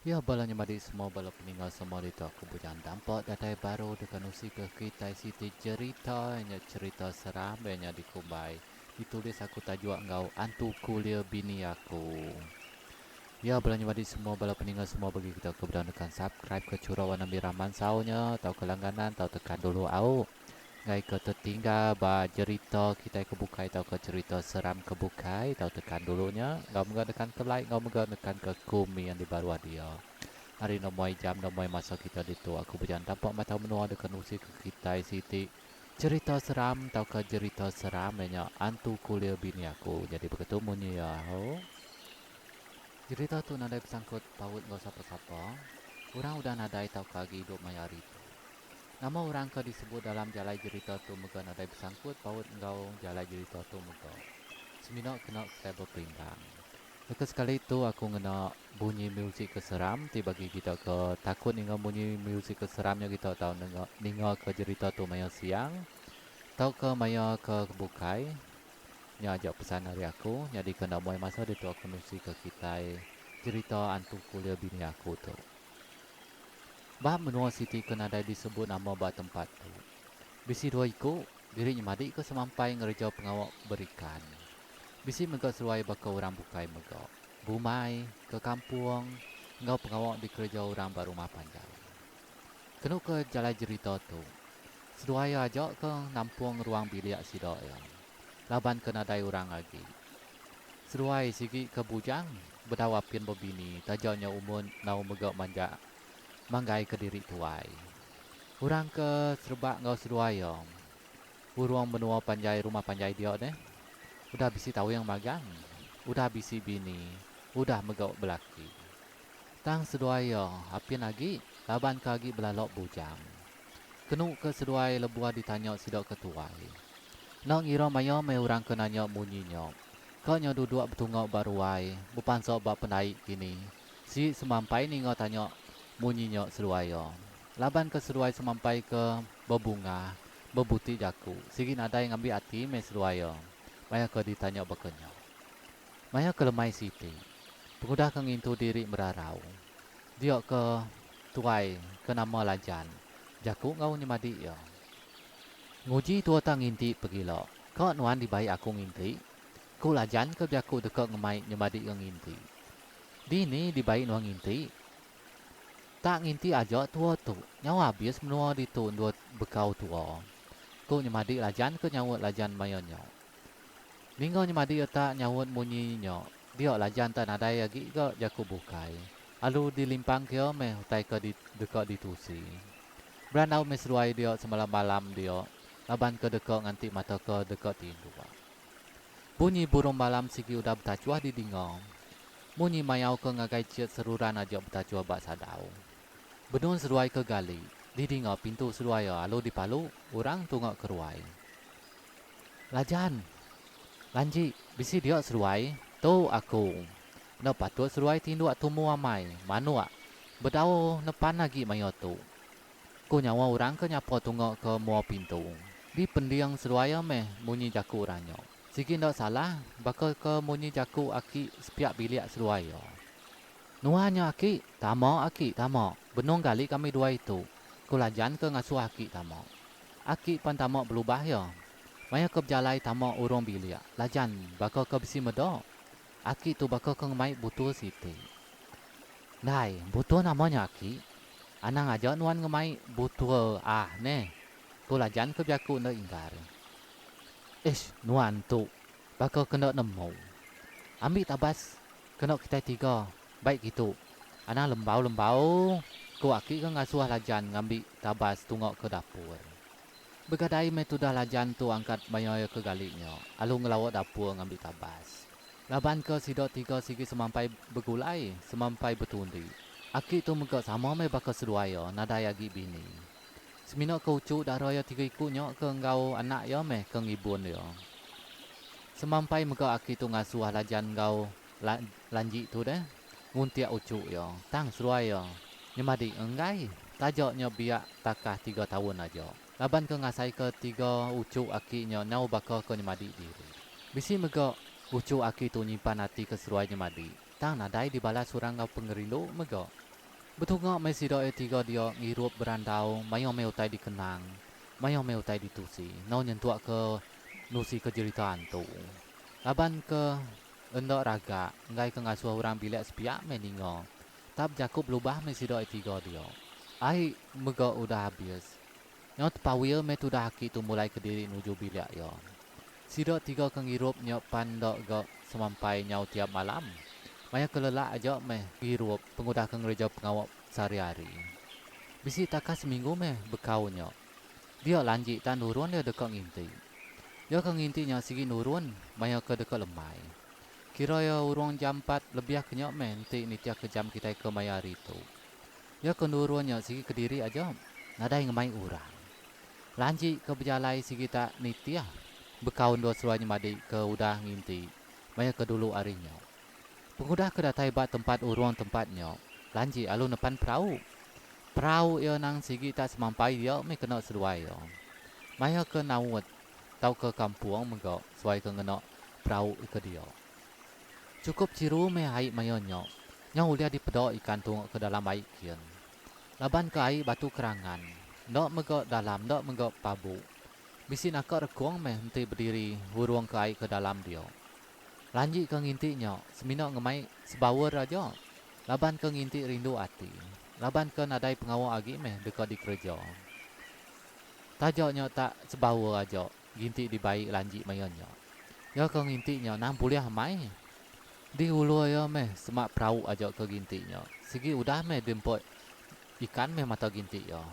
Ya bala nyemadi semua bala peninga semua ditu aku Bujang Dampa datai baru deka nusi ke kitai siti jerita nya cerita seram iya nya dikumbai ditulis aku tajuk enggau Antu Kulir Bini Aku. Ya bala nyemadi semua bala peninga semua bagi kita ke bedau nekan subscribe ke chura warna mirah mansau nya tauka langganan tau tekan dulu au. Enggai ke tetinggal ba jerita kitai ke bukai tauka cherita seram ke bukai tau tekan dulu nya enggau mega nekan ke like enggau mega nekan ke komen di baruh dia. Hari nemuai jam nemuai masa kita ditu aku bejan tampak matau menua deka nusi ke kitai siti cherita seram tauka jerita seram iya nya Antu Kulir Bini Aku jadi beketu munyi iya au. Jerita tu nadai besangkut paut enggau sapa-sapa, orang udah nadai tauka agi idup maya hari tu. Nama orang ke disebut dalam jalai jerita tu mega nadai besangkut paut enggau jalai jerita tu mega. Semina kena kitai beperindang. Leka sekali tu aku ngena bunyi muzik ke seram ti bagi kita ke takut ninga munyi muzik ke seram nya kita tau ninga ke jerita tu maya siang tauka maya ke bukai. Nya aja pesan ari aku nyadi ke enda muai masa ditu aku nusi ke kitai jerita antu kulir bini aku tu. Ba menua siti ke nadai disebut nama ba tempat tu, bisi dua iku diri nyemadi ke semampai ngereja pengawa berikan. Bisi mega seduai baka orang bukai mega, bumai, ke kampung enggau pengawa dikereja orang ba rumah panjai. Kenu ke jalai jerita tu, seduai iya aja ke nampung ruang bilik sida iya laban ke nadai orang agi. Seduai sigi ke bujang bedau apin bebini taja nya umur enggau mega manja manggai ke diri tuai. Orang ke serebak enggau seduai iya urung menua panjai rumah panjai dia deh udah bisi tawing magang, udah bisi bini, udah mega belaki. Tang seduai iya apin agi laban ke agi belalok bujang. Kenu ke seduai lebuh ditanya sida ke tuai. Enda ngira maya meh orang ke nanya munyi nya. Ka nya duduk betunga ba ruai, bepansa ba pendai kini. Si semampai ninga tanya munyi nya seduai iya. Laban ke seduai semampai ke bebungah, bebuti jaku, sigi nadai ngambi ati meh seduai iya maya ke ditanya baka nya. Maya ke lemai siti, pengudah ke ngintu diri merarau, Dia ke tuai ke nama Lajan jaku enggau nyemadi iya. Nguji tua ta nginti pegila, ka nuan dibai aku nginti? Ku Lajan ke bejaku deka ngemai nyemadi iya nginti. Dini dibai nuan nginti? Tak nginti aja tua tu, nyau abis menua ditu endur bekau tua. Ku nyemadi Lajan ke nyaut Lajan maya nya. Ninga nyemadi iya tak nyaut munyi nya, dia Lajan tak nadai agi ga jaku bukai. Alu dilimpang ke iya meh utai ke deka ditusi. Berandau meh seduai dia semalam-malam dia laban ke deka nganti mata ke deka tinduk. Bunyi burung malam sigi udah betachuh didinga. Munyi mayau ke ngagai chit seruran aja betachuh ba sadau. Benung seduai ke gali, didinga pintu seduai iya alu dipalu orang tunga ke ruai. Lajan! Lanji, bisi dia seduai? Tu aku. Enda patut seduai tinduk tumu amai, manuk. Bedau nepan agi maya tu. Ku nyawa orang ke nyapa tunga ke mua pintu. Di pending seduai iya meh munyi jaku orang nya. Sigi enda salah baka ke munyi jaku aki sepiak bilik seduai iya. Nuan nya aki, tama aki, tama. Benung gali kami duai tu. Ku Lajan ke ngasuh aki tama. Aki pan tama belubah iya. Maya ke bejalai tama urung bilik, Lajan baka ke bisi meda. Aki tu baka ke ngemai butul siti. Ndai, butul nama nya aki? Anang aja nuan ngemai butul ah neh, ku Lajan ke bejaku enda inggar. Ish, nuan tu baka ke enda nemu. Ambi tabas kena kitai tiga baik kitu. Anang lembau-lembau, ku aki ke ngasuh Lajan ngambi tabas tunga ke dapur. Begadai meh tudah Lajan tu angkat maya iya ke gali nya, alu ngelawa dapur ngambi tabas. Laban ke sida tiga sigi semampai begulai, semampai betundi. Aki tu mega sama meh baka seduai iya, nadai agi bini. Semina ke uchu dara iya tiga iku nya ke enggau anak iya meh ke ngibun iya. Semampai mega aki tu ngasuh Lajan enggau Lanji tu deh nguntik uchu iya tang seduai iya nyemadi enggai taja nya biak takah tiga taun aja laban ke ngasaika tiga uchu aki nya nyau baka ke nyemadi diri. Bisi mega uchu aki tu nyimpan ati ke seduai nyemadi tang nadai dibalas orang enggau pengerindu mega. Betunga meh sida iya tiga dia ngirup berandau mayuh meh utai dikenang, mayuh meh utai ditusi enggau nyentuk ke nusi ke jerita antu. Laban ke enda ragak enggai ke ngasuh orang bilik sepiak meh ninga. Tap jaku belubah meh sida iya tiga dia. Ai mega udah abis. Nyau tepawil meh tudah aki tu mulai kediri nuju bilik iya. Sida tiga ke ngirup nya pan enda ga semampai nyau tiap malam. Maya ke lelak aja meh ngirup pengudah ke ngereja pengawa sehari-hari. Bisi takah seminggu meh bekau nya. Dia lanji tan nurun iya deka nginti. Iya ke nginti nya sigi nurun maya ke deka lemai. Kira iya urung jam empat lebih ke nya meh enti nitihka jam kitai ke maya hari tu. Iya ke nurun nya sigi kediri aja nadai ngemai orang. Lanji ke bejalai sigi tak nitih bekau endur seruai nyemadi ke udah nginti maya ke dulu ari nya. Pengudah ke datai ba tempat urung tempat nya, Lanji alu nepan perau. Perau iya nang sigi tak semampai dia mih kena seduai iya. Maya ke naut tauka kampung mega seduai ke ngena perau ke dia. Chukup chiru mih ai maya nya, nyau ulih dipeda ikan tunga ke dalam ai kin. Laban ke ai batu kerangan, enda mega dalam enda mega pabu. Bisi naka rekung meh enti bediri urung ke ai ke dalam dia. Lanji ke nginti nya semina ngemai sebaur aja laban ke nginti rindu ati laban ke nadai pengawa agi meh deka dikereja. Taja nya tak sebaur aja ginti dibai lanji maya nya. Iya ke nginti nya nang bulih amai. Di ulu iya meh semak perau aja ke ginti nya. Sigi udah meh diempa ikan meh mata ginti iya.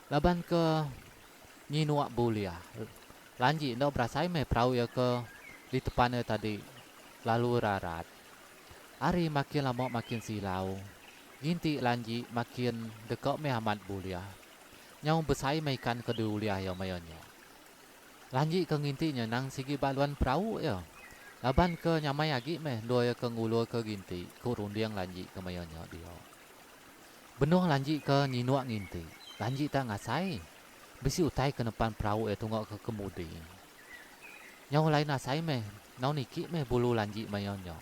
Laban ke nyinuk bulih. Lanji enda berasai meh perau iya ke ditepan iya tadi lalu rarat. Hari makin lama makin silau. Ginti lanji makin deka meh amat bulih. Nyau besai meh ikan ke diulih iya maya nya. Lanji ke nginti nya nang sigi ba luan perau iya. Laban ke nyamai agi meh endur iya ke ngulur ke ginti, ku runding Lanji ke maya nya dia. Benung Lanji ke nyinuk nginti, Lanji tak ngasai bisi utai ke nepan perau iya tunga ke kemudi. Nyau lain asai meh nau niki meh bulu Lanji maya nya.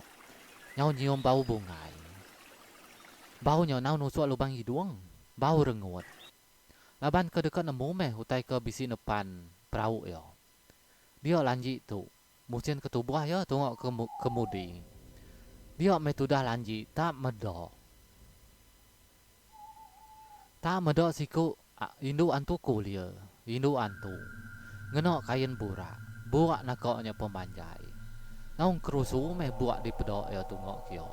Nyau nyium bau bungai. Bau nya nau nusuk lubang hidung, bau rengut. Laban ke deka nemu meh utai ke bisi nepan perau iya. Dia lanji tu, musin ke tubuh iya tunga ke kemudi. Dia meh tudah lanji tak meda. Tak meda siku indu antu kulir, indu antu. Ngena kain burak, burak naka nya pemanjai. Naung kerusu meh buak dipeda iya tunga kiyo.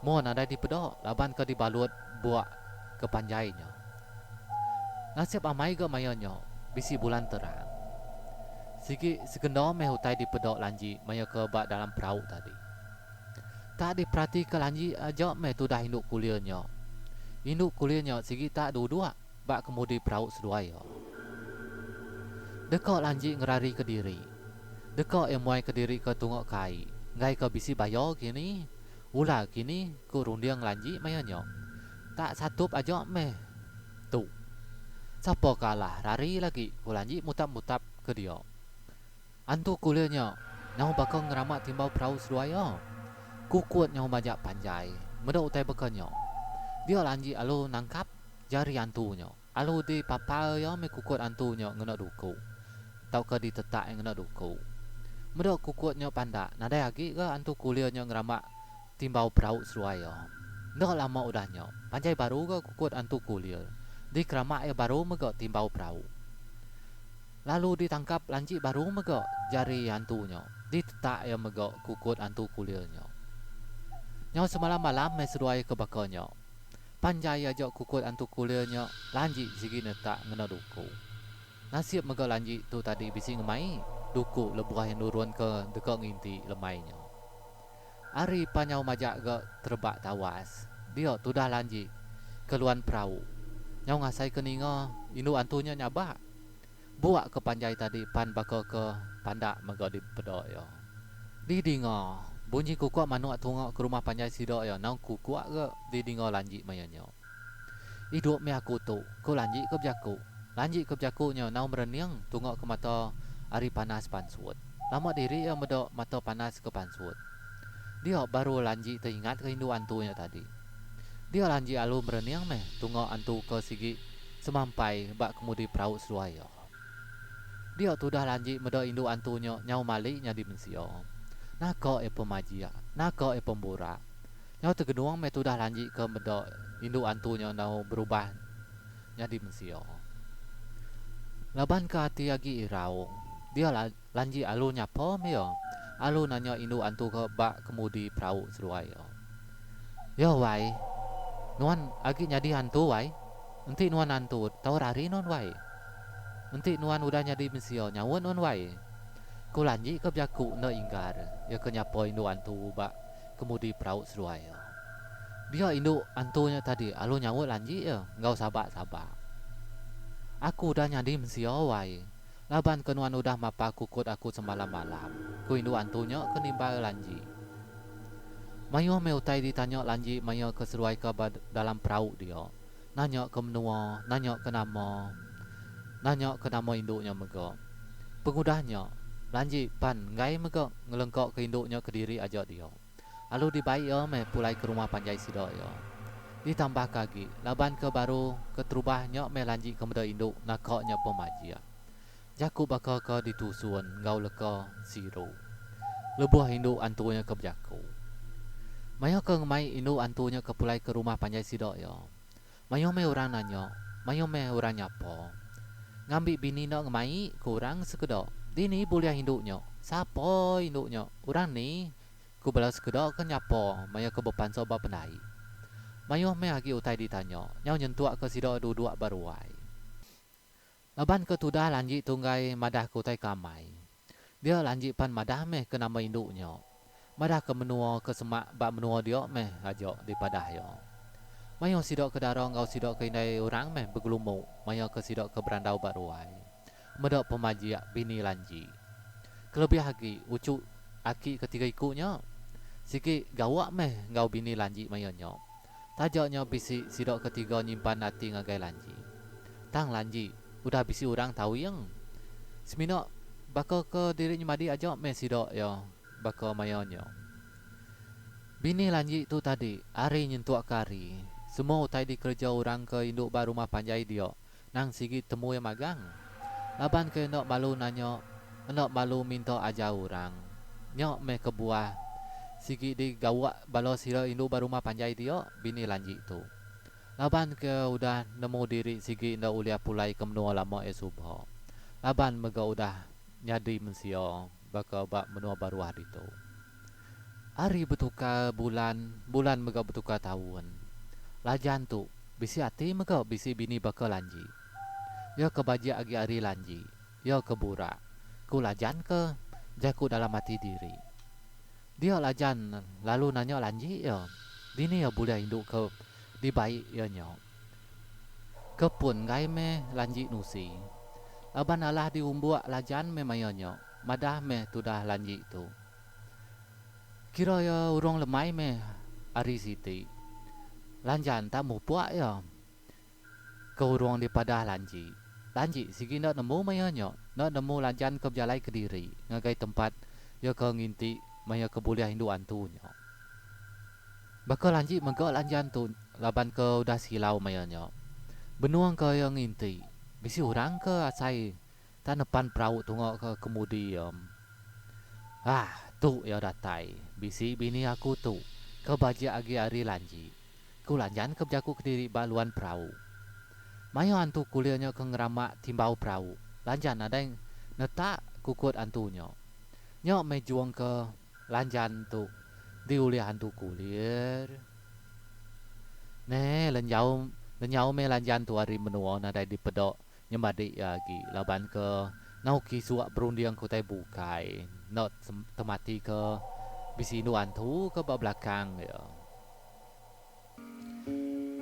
Moh nadai dipeda laban ke dibalut buak ke panjai nya. Nasib amai ga maya nya bisi bulan terang. Sigi segenda meh utai dipeda Lanji maya ke ba dalam perau tadi. Tak diperatika Lanji aja meh tudah indu kulir nya. Indu kulir nya sigi tak duduk ba kemudi perau seduai iya. Deka Lanji ngerarika diri. Deka iya muaika diri ke tunga ke ai enggaika bisi baya kini, ular kini, ku runding Lanji maya nya. Tak satup aja meh tu. Sapa ke alah rari lagi ku Lanji mutap-mutap ke dia. Antu kulir nya nyau baka ngeramak timbau perau seduai iya. Kukut nyau majak panjai meda utai baka nya. Dia Lanji alu nangkap jari antu nya. Alu dipapar iya meh kukut antu nya ngena duku tauka ditetak iya ngena duku. Meda kukut nya pandak nadai agi ga antu kulir nya ngeramak timbau perau seduai iya. Enda lama udah nya, panjai baru ga kukut antu kulir. Dikeramak iya baru mega timbau perau. Lalu ditangkap lanji baru mega jari antu nya. Ditetak iya mega kukut antu kulir nya. Nyau semalam-malam meh seduai ke baka nya. Panjai aja kukut antu kulir nya lanji sigi netak ngena duku. Nasib mega lanji tu tadi bisi ngemai duku lebuh iya nurun ke deka nginti lemai nya. Ari pan nyau majak ga terebak tawas, dia tudah lanji ke luan perau. Nyau ngasai ke ninga indu antu nya nyabak. Buak ke panjai tadi pan baka ke pandak mega dipeda iya. Didinga bunyi kukuk manuk tunga ke rumah panjai sida iya nang kukuk ga didinga lanji maya nya. Idup mih aku tu, ku lanji ke bejaku. Lanji ke bejaku nya nau merening tunga ke mata ari panas pansut. Lama diri iya meda mata panas ke pansut. Dia baru lanji teingatka indu antu nya tadi. Dia lanji alu merening meh tunga antu ke sigi semampai ba kemudi perau seduai iya. Dia tudah lanji meda indu antu nya nyau mali nyadi mensia. Naka iya pemajik, naka iya pemburak. Nyau tegenung meh tudah lanji ke meda indu antu nya enggau berubah nyadi mensia. Laban ke ati agi irau, dia lanji alu nyapa meh iya, alu nanya indu antu ke ba kemudi perau seduai iya. Iya wai, nuan agi nyadi antu wai. Enti nuan antu, tau rari nuan wai. Enti nuan udah nyadi mensia, nyaut nuan wai. Ku lanji ke bejaku enda inggar, iya ke nyapa indu antu ba kemudi perau seduai iya. Dia indu antu nya tadi alu nyaut lanji iya enggau sabak-sabak. Aku udah nyadi mensia wai, laban ke nuan udah mapa kukut aku semalam-malam, ku indu antu nya ke nimbal lanji. Mayuh meh utai ditanya lanji maya ke seduai ke ba dalam perau dia. Nanya ke menua, nanya ke nama, nanya ke nama indu nya mega. Pengudah nya, lanji pan enggai mega ngelengka ke indu nya kediri aja dia. Alu dibai iya meh pulai ke rumah panjai sida iya. Ditambah ke agi, laban ke baru keterubah nya meh lanji ke meda indu naka nya pemajik. Jaku baka ke ditusun enggau leka siru. Lebuh indu antu nya ke bejaku. Mayuh ke ngemai indu antu nya ke pulai ke rumah panjai sida iya. Mayuh meh orang nanya, mayuh meh orang nyapa. Ngambi bini enda ngemai ku orang sekeda. Dini bulih indu nya? Sapa indu nya? Orang ni? Ku bala sekeda ke nyapa maya ke bepansa ba pendai. Mayuh meh agi utai ditanya, nyau nyentuk ke sida duduk ba ruai. Laban ke tudah lanji tunggai madah ke utai ke amai. Dia lanji pan madah meh ke nama indu nya. Madah ke menua ke semak ba menua dia meh aja dipadah iya. Mayuh sida ke dara enggau sida ke indai orang meh begelumu maya ke sida ke berandau ba ruai. Meda pemajik bini lanji. Kelebih agi uchu aki ke tiga iku nya. Sigi gawa meh enggau bini lanji maya nya. Taja nya bisi sida ketiga nyimpan ati ngagai Lanji. Tang Lanji udah bisi orang tawing. Semina baka ke diri nyemadi aja meh sida iya baka maya nya. Bini Lanji tu tadi ari nyentuk ke hari semua utai dikereja orang ke indu ba rumah panjai dia nang sigi temu iya magang. Laban ke enda malu nanya, enda malu minta ajar orang. Nya meh kebuah sigi di gawa bala sida indu ba rumah panjai dia, bini Lanji tu. Laban ke udah nemu diri sigi enda ulih pulai ke menua lama iya suba. Laban mega udah nyadi mensia baka ba menua baruah ditu. Hari betukar bulan, bulan mega betukar taun. Lajan tu bisi ati mega bisi bini baka Lanji. Iya ke bajik agi ari Lanji, iya ke burak, ku Lajan ke jaku dalam ati diri. Dia Lajan lalu nanya Lanji iya, dini iya bulih indu ke dibai iya nya. Ke pun enggai meh Lanji nusi. Laban alah diumbuk Lajan meh maya nya, madah meh tudah Lanji tu. Kira iya urung lemai meh ari siti. Lanjan tak mupuk iya. Ke urung dipadah Lanji. Lanji sigi enda nemu maya nya. Enda nemu Lanjan ke bejalai kediri ngagai tempat iya ke nginti maya ke bulih indu antu nya. Baka Lanji mega Lanjan tu laban ke udah silau maya nya. Benung ke iya nginti bisi orang ke asai Tang nepan perau tunga ke kemudi iya. Ah, tu iya datai. Bisi bini aku tu, ke bajik agi ari Lanji. Ku Lanjan ke bejaku kediri ba luan perau. Mayuh antu kulir nya ke ngeramak timbau perau, Lanjan nadai netak kukut antu nya. Nya meh jung ke Lanjan tu diulih antu kulir. Neh, lenyau lenyau meh Lanjan tu ari menua nadai dipeda Nyemadi iya agi laban ke ngau kisuk berunding ke utai bukai enda temati ke bisi indu antu ke ba belakang iya.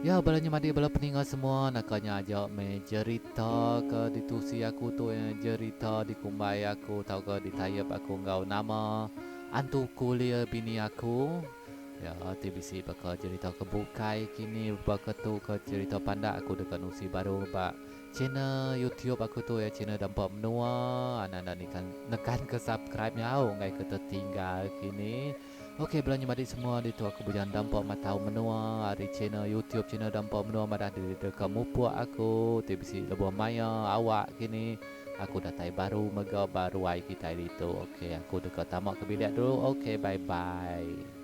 Ya bala nyemadi bala peninga semua naka nya aja meh jerita ke ditusi aku tu iya jerita dikumbai aku tauka ditayep aku enggau nama Antu Kulir Bini Aku. Ya ti bisi baka jerita ke bukai kini baka tu ke jerita pandak aku deka nusi baru ba channel youtube aku tu ya channel Dampa Menua anak enda nikan nekan ke subscribe nyau enggai ke tertinggal kini. Ok bela nyemadi semua ditu aku bejan dampa matau menua ari channel youtube channel dampa menua madah diri deka mupuk aku ti bisi lebuh maya awak kini aku datai baru mega ba ruai kitai ditu ok aku deka tama ke bilik dulu ok bye bye.